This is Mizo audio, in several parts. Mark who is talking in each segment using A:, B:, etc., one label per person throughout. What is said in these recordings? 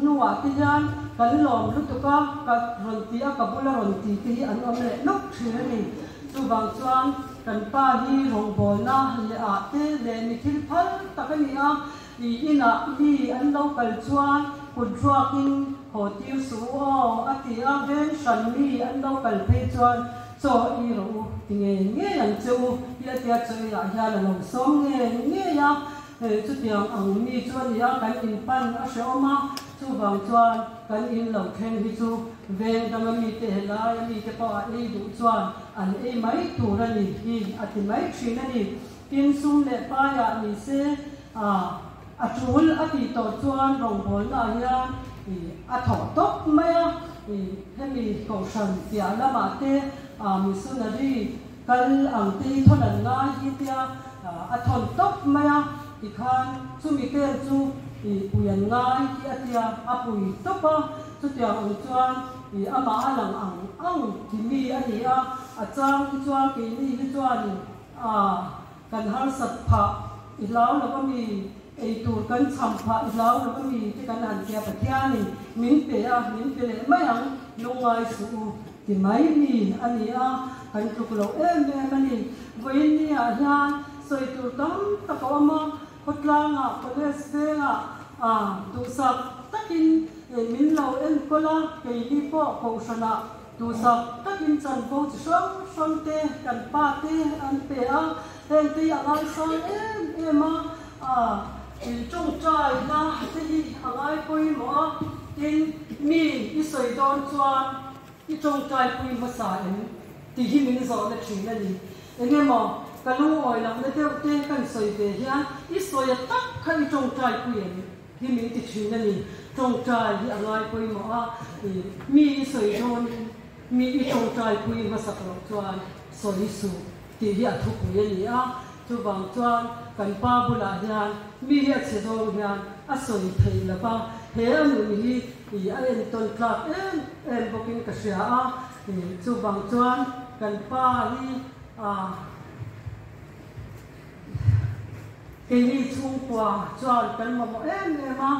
A: hnuah te hian kan lawm lutuk a, ka rawn ti a, ka bula rawn ti te hi an awm leh nawk thin a ni. Chuvang chuan kan pa hi rawngbawlna leh ah te leh mi thil phal tak a ni a, i inah mi an lo kal chuan kut ruakin haw tir suh u aw a ti a, veng hran mi an lo kal phei chuan chaw ei rawh u ti ngei ngei ang che u hi a tia chaw eiah hian a lo sawm ngei ngei a, chutiang ang mi chu a ni a, kan inpan a hrehawm a, chuvang chuan kan in lo thleng hi chu veng danga mite helaia mite pawh a ei duh chuan an ei mai tur a ni hi a ti mai thin a ni. Tin, sum leh paiah ni se a tul a tih tawh chuan rawngbawlnaah hian a thawh tawp mai a, hemi kohhran piah lamah te missionary kal ang te hi thawn an ngai hi tia a thawn tawp mai a, tikhan chumi vel chu pui an ngai hi a tia a pui tawp a, chutiang ang chuan amah a lang ang ang ti mi a ni a, a chang hi chuan keini hi chuanin kan harsat phah i hlau lo a mi, eitur kan cham phah i hlau lo a mi te kan han tia Pathianin min pe a, min pe leh mai ang, lungngai suh u ti mai mi a ni a, kan tluk loh em em a ni. Vawiin niah hian sawi tur tam tak a awm a, khawtlangah, college vengah duhsak takin min lo enkawl a, keini pawh kohhranah Duhsak takin chanvo chi hrang hrang te kan pa te an pe a, heng te hi a ngaisang em em a, i tawngtaina te hi a ngai pawimawh a, tin mi i sawi dawn chuan i tawngtaipui hmasa em tih hi min zawhna thin a ni. Eng emaw ka lungawi lohna deuh te kan sawi ve hian i sawi a tak kha i tawngtaipui em? Hi min ti thin a ni. Tawngtai hi a ngai pawimawh a, mi i sawi dawnin mi i tawngtai pui hmasak loh chuan sawi suh tih hi a thupui a ni a. Chuvang chuan kan pa bulah hian mi hi a chhe zawng hian a sawi theih lo va, he a nun hi a entawn tlak em em bawkin ka hria a. Chuvang chuan kan pa hi a. Keini chhungkua chuan kan mamawh em em a,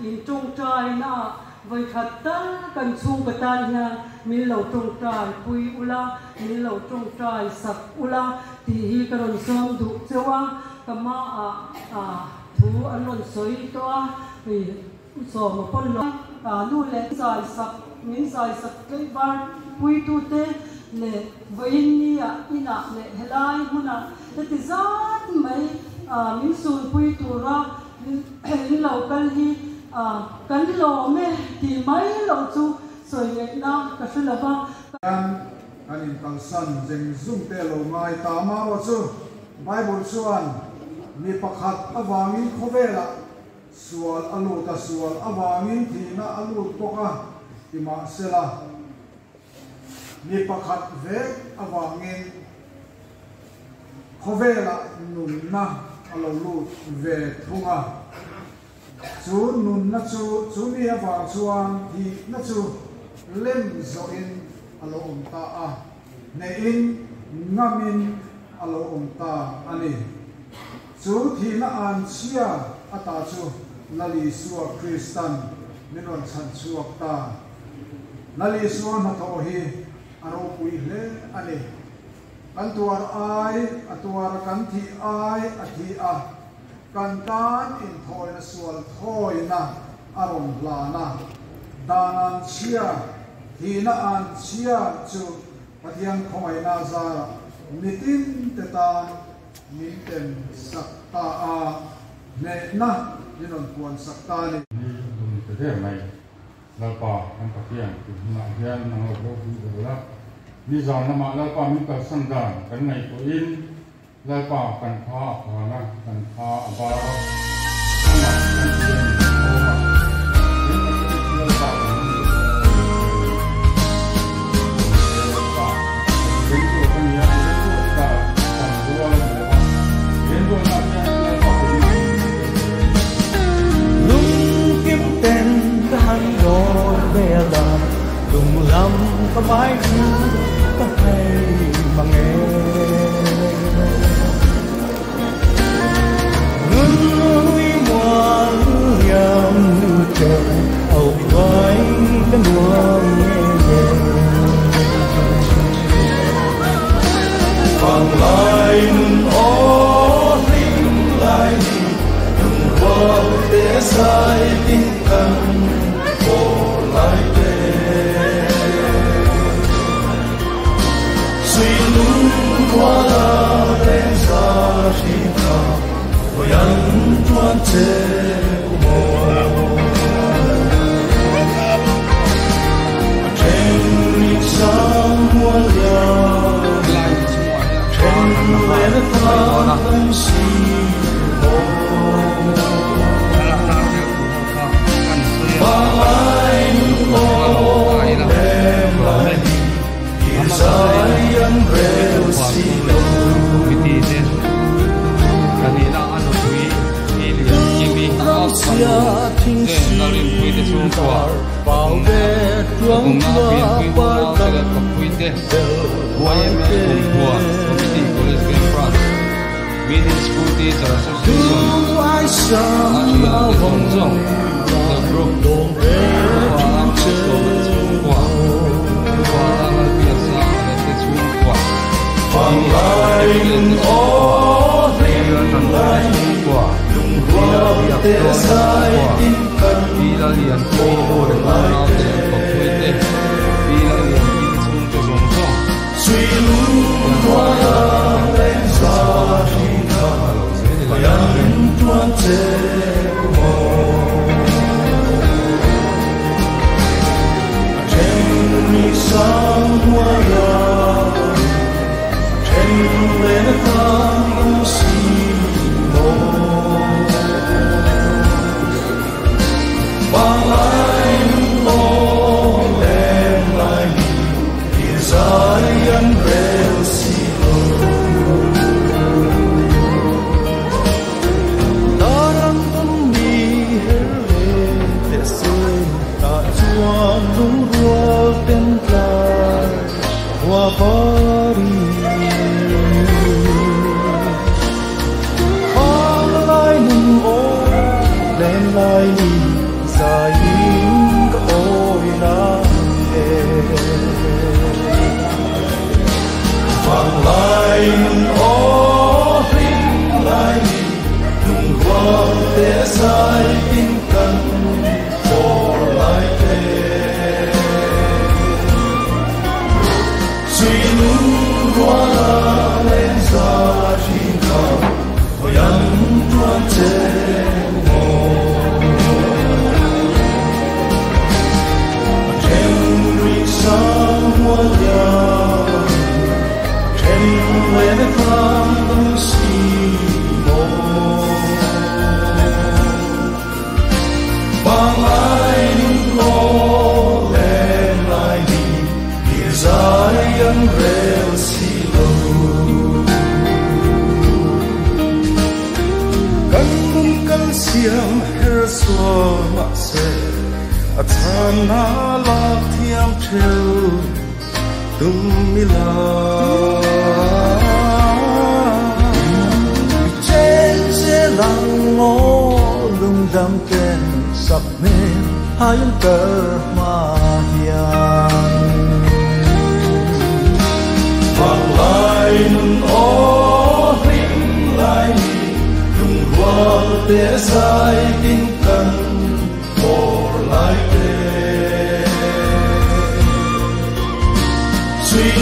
A: in tawngtaina ah vawikhat tal kan chhungkaw tan hian min lo tawngtai pui ula, min lo tawngtai sak ula tih hi ka rawn sawm duh cheu a, ka ma ah thu an rawn sawi tawh a, sawm a pawn lo. Nu leh zai sak, min zai sak tleih var puitute leh vawiin nia inah leh helai hmunah heti zat mai min sunpui tura in lo kal hi kan lawm e tih mai loh chu sawi ngaihna ka hre lo va.
B: Hian kan inkalsan zeng zung te lo ngai ta amarawh chu Bible chuan mi pakhat avangin khawvelah Sual a lut a, sual avangin thihna a lut bawk a, ti mahsela, mi pakhat vek avangin khawvelah nunna a lo lut ve thung a. Chu nunna chu chu mi avang chuan thihna chu lem zawhin a lo awm ta a, hnehin ngamin a lo awm ta a ni. Chu thihna an chhia ata chu Lal Isua Kristan min rawn chhan chhuak ta. Lal Isua hnathawh hi a ropui hle a ni. Kan tuar ai a tuar a, kan thih ai a thi a, kan tan inthawina sual thawina a rawn hlan a. Dan an chhia, thihna an chhia chu Pathian khawngaihna zarah mitin te tan Min tem sak ta a, hnehna min rawn puan sak ta a ni.
C: Ni a lo ni ta der mai. Lalpa kan Pathian tih hunah hian nang lo ropui ber la. Nizan lamah Lalpa min kalsan dan kan ngaihtuahin Lalpa kan tha a phang a, kan tha a bar a, amah kan Pathian in a awm a, kan Pathian chu Lalpa kan ni lo Lalpa remruat a ni a, remruat kar kan rual a ni lo a, remruatna hian Lalpa kan ni
D: Lungkim ten ka han dawr vel a, tung lam ka vai chu ka hei mang e. Nunui mual liam nu te vai ka nuam nge vang lai nun o hlim lai ni lung rual te zai tin kan for lai te suy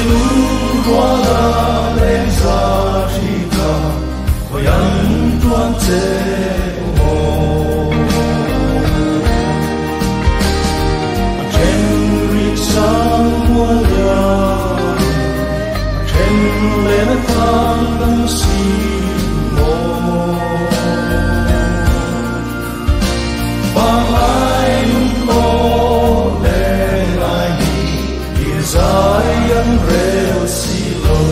D: lung qua la lên xa khi ta ăn tuan che mo chen ri sang mua ya chen le ta kan si mo ba lai mo em lai zai an rel si lo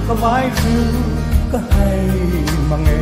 D: ka mai ril ka hai mange.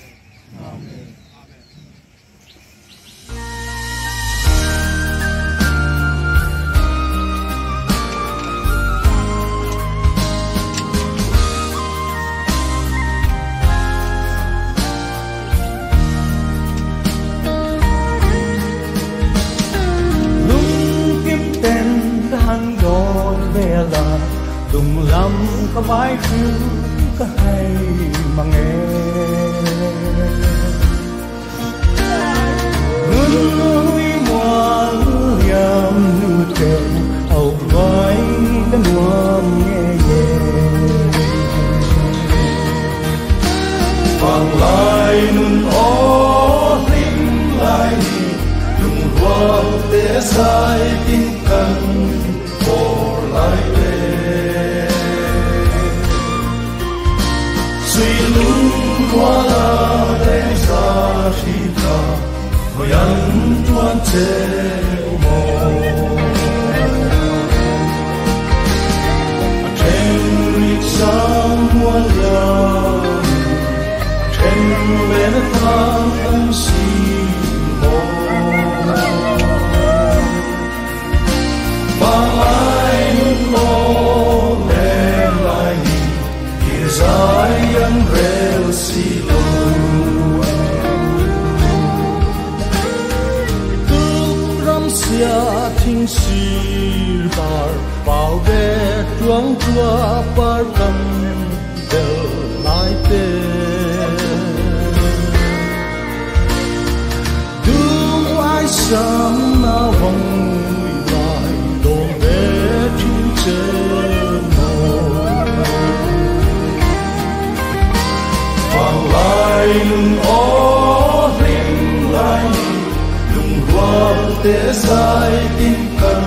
B: Amen. Amen.
D: Lung kim ten han đón về là đùng lắm có mái phiêu có hay mà nghe. Núi mùa liam nu tê âu vai cái mùa nghe nghe.
E: Vàng lại nun ó linh lại lung hoa tế sai tin cần bỏ lại về. Suy lung hoa la đen xa khi ta hồi ăn tuan chê mò. Trên lịch sang mùa liam, trên bên thang âm si mò. Vàng lại nun ô lên lại kia dài ăn rêu si lô.
D: Tuk ram xia thinh sir bar bảo vệ chuông chua par cầm đều lại tê. Đúng ai sáng na vòng lại đồ về chim chê mò.
E: Vàng lại nun ó linh lại lung hoa te zai tin kan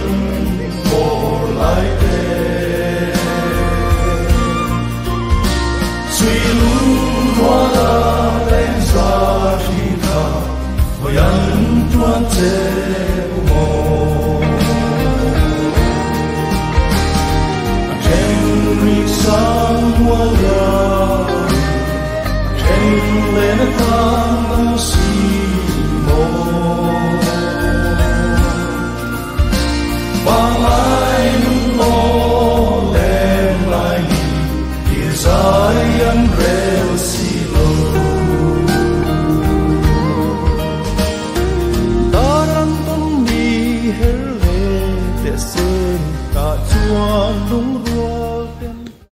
E: bawr lai te. Suy lung ruala leng za thi tha hoi an tuan che u mo. A then ri sang mual a then len a tang si mo. Vang lai nun lo lem lai ni, tir zai an re.